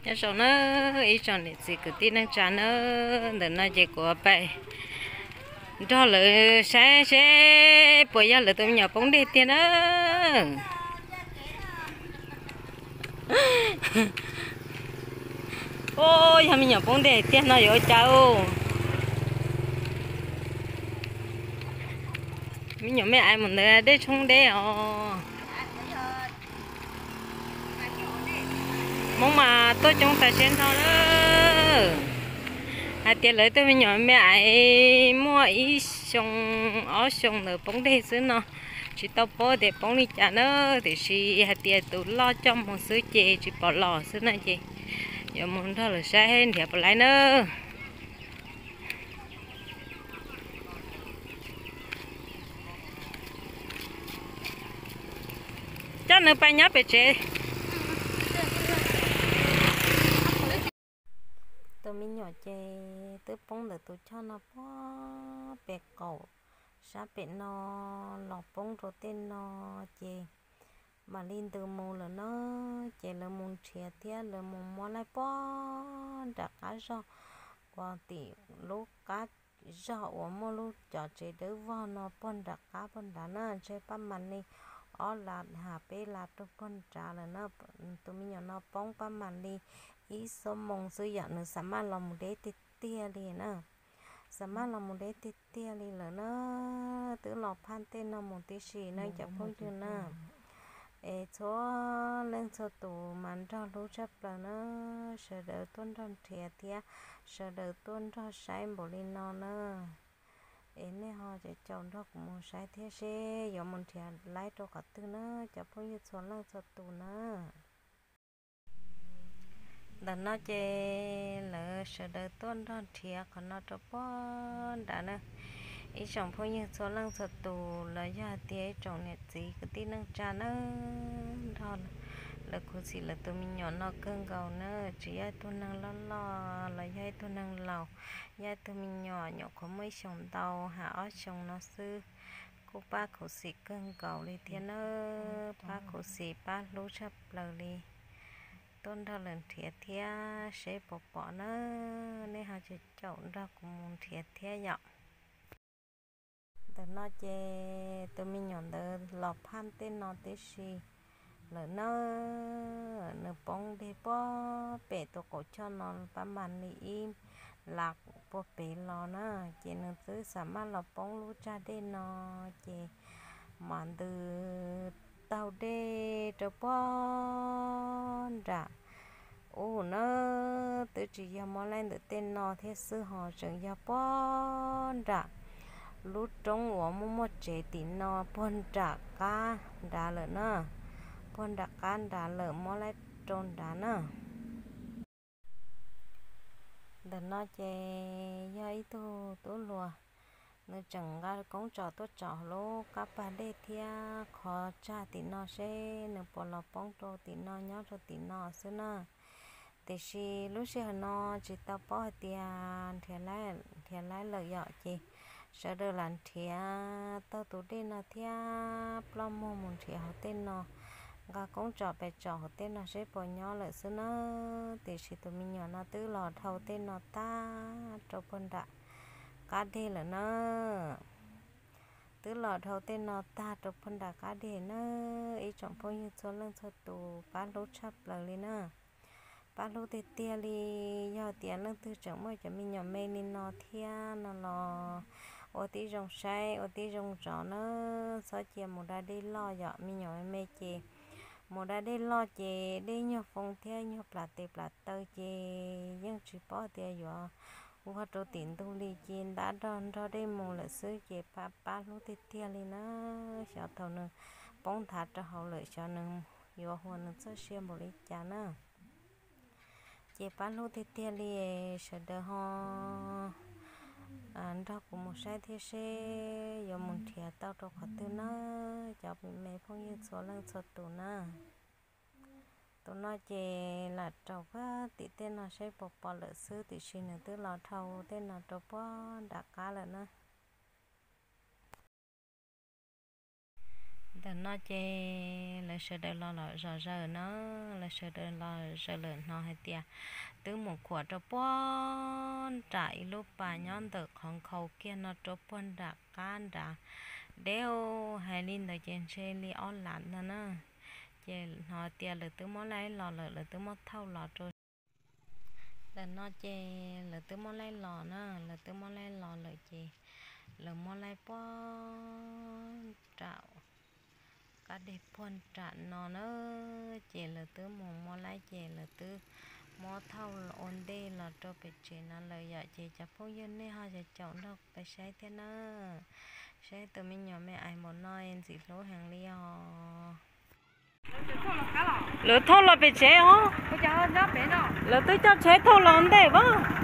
Nyob zoo na, ib tsoom niam txiv kwv tij neej tsa na, ntawm no ces kuv pais nrog lawv saib seb puas yog lawv tus me nyuam poob dej tiag na. Ub, yog me nyuam poob dej tiag no yuav ua cas? Me nyuam me aiv mus ntawd dej tshoob deb os. Hmoob mas tuaj coob tas siab nrho lawm. Hais tias lawv tej me nyuam me aiv muaj ib xyoo ob xyoo ntawd poob dej xwb no, tsis tau paub tias poob li cas na, tiam sis hais tias tus loj coj mus xwb ces tsis pom los xwb na ces yuav mus nrog lawv saib nrhiav puas laib na. Coj nws pais nyob pem tsev. Tus me nyuam ces twb poob ntawm tus choj no puag pem qaum sab pem no los poob rau tej no ces mam li ntws mus lawm no. Ces lawv mus nrhiav thiab lawv mus muab laij puag nram qab zog uas tim lub qab zog uas muaj lub cov tsev dawb vog no puag nram qab puag nrad na, ntshe pab mam li ob las ha peb las rau puag nrad lawm na. Tus me nyuam no poob pab mam li ib xuab moos xwb yom, nws xa maj los mus deb tiag tiag li na. Xa maj los mus deb tiag tiag li lawm na. Twb los phaj tej no mus tib si na cov phooj ywg na. Es txhua leej txhua tus mas nrog hlub tshaj plaws na, sawv daws tuaj nrog nrhiav thiab sawv daws tuaj nrog saib npaum li no na. Es nej ho caum caum nrog kuv mus saib thiab seb yuav mus nrhiav laib rau qhov twg na cov phooj ywg txhua leej txhua tus na. Ntawm no ces lawv sawv daws tuaj nrog nrhiav qhov no rau puag nrad na. Ib tsoom phooj ywg txhua leej txhua tus los yog hais tias ib tsoom niam txiv kwv tij neej tsa na, nrog lawv khuv xim lawv tus me nyuam no kawg nkaus na, tsis yog ib tug neeg loj loj los yog ib tug neeg laus, yog ib tug me nyuam nyuam qhuav muaj ib xyoos ntau ha ob xyoos no xwb, kuj pab khuv xim kawg nkaus li thiab na, pab khuv xim pab hlub tshaj plaws li. Tuaj nrog lawv nrhiav thiab seb puas pom na, nej ho caum caum nrog kuv mus nrhiav thiab yom. Ntawm no ces tus me nyuam ntawd los phaj tej no tib si lawm na, nws poob deg puag pem tus qaum choj no pab mam li ib las puag pem los na, ces nws twb xa maj los poob lub tsag dej no, ces mam ntws taug dej rau puag nram ub na, twb tsis yog muab laij ntawm tej no thiab xwb ho tseem yog puag nram lub roob uas muaj muaj tsev tim no puag nram qab nrad lawm na, puag nram qab nrad lawm muab laij rau nrad na. Ntawm no ces yog ib tug tub hluas, nws tseem nqa koob tsom tuaj tsom lub qab pag dej thiab qhov tsag tim no seb nws puas los poob rau tim no nyob rau tim no xwb na. Tiam sis lub sij hawm no tsis tau paub hais tias nrhiav laib lawm yom, ces sawv daws lam nrhiav taug tus dej no thiab ploj muag mus nrhiav hauv tej no, nqa koob tsom pes tsom hauv tej no seb puas nyob lawm xwb na. Tiam sis tus me nyuam no twb los dhau tej no tag rau puag nram qab deg lawm na. Twb los dhau tej no tag rau puag nram qab deg na. Ib tsoom phooj ywg txhua leej txhua tus pab hlub tshaj plaws li na. Pab hlub tiag tiag li. Yog tias leej twg tseem muaj cov me nyuam me li no thiab no los ua tib zoo saib ua tib zoo zov na, txhob cia mus da dej loj yom. Me nyuam me me ces mus da dej loj ces dej nyuag foo thiab nyuag plam tes plam taw ces yeej tsis paub tias yuav vog rau tim ntug li ces ntab nrog nrog dej mus lawm xwb ces pab hlub tiag tiag li na. Xyov thaum nws poob nthav rau hauv lawm xyov nws yuav huas nws txoj sia npaum li cas na. Ces pab hlub tiag tiag li, sawv daws ho nrog kuv mus saib thiab seb yuav mus nrhiav tau rau qhov twg na, cov me phooj ywg txhua leej txhua tus na. Tus no ces lam raus puag tim tej no saib puas pom lawm xwb, tiam sis nws twb los dhau tej no rau puag nram qab lawm na. Ntawm no ces lawv sawv daws los lawm zom zaws na, lawv sawv daws los zaws lawm hnov hais tias twb mus khuam rau puag nram ib lub pas nyob ntawm qhov nkhaus kiag no rau puag nram qab nrad deb, hais li ntawd ces ntshe li ob lam no na. Ces hnov tias lawv twb muab laib los lawm, lawv twb muab thauj los rau. Ntawm no ces lawv twb muab laib los na, lawv twb muab laib los lawm ces lawv muab laib puag nram qab deg puag nram no na. Ces lawv twb mus muab laib ces lawv twb muab thauj ua ntej los rau pem tsev no lawm yom. Ces cov phooj ywg nej ho caum nrog peb saib thiab na, saib tus me nyuam me ais npaum no ntxim hlub heev li os. Lawv thauj los pem tsev os. Lawv twb coj tsheb thauj los ntej as.